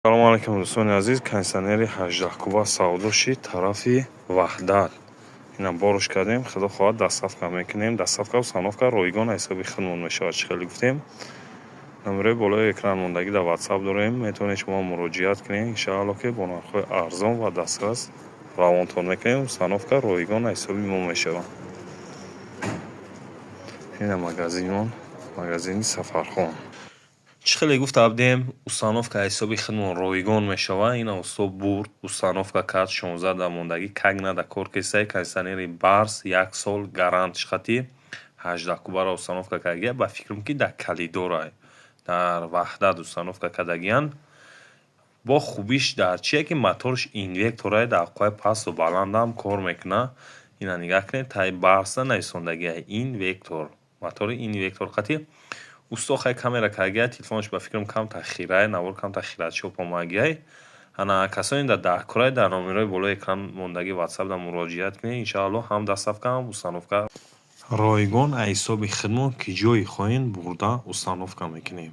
Салому алайкум, дӯстони азиз. Кондитсионери 18 куба савдо шид тарафи Ваҳдат. Ина боруш кардем, худо хоҳад, доставка мекунем. Доставка, установка ройгон ҳисоби худмон мешавад. Чӣ хеле гуфтем, номерои болои экран мондагӣ дар Ватсап дорем, метавонед шумо муроҷиат кунед. Иншаалло, ки бо нархҳои арзон ва дастрас равонтон мекунем. Установка ройгон ҳисоби мо мешавад. Ина магазинмон, магазини Сафархон. Чӣ хеле гуфта будем, установка ҳисоби худмон ройгон мешавад. Ина усто бурд, установка кард. 16 да мондагӣ, как надо кор кесай. Кондитсионери Барс, як сол гарантиш хати, 18 кубаро установка кардагия. Ба фикрам, ки дар калидорай, дар Ваҳдат установка кардагиян. Бо хубиш дар чие, ки моторш инвекторай, дар қувваи пасту баландам кор мекунад. Ина нигаҳ кунед, таи Барса нависондагия инвектор, мотори инвектор қати. Усто хай камера кардагия, телефонаш ба фикрам камтар хирай, навор камтар хирачоп омадагиай. Ана касоне дар даҳкорай, дар номерои болои экран мондагӣ Ватсап да муроҷиат кунед. Иншаалло, ҳам доставка, ҳам установка ройгон аз ҳисоби худмон, ки ҷое хоҳем, бурда установка мекунем.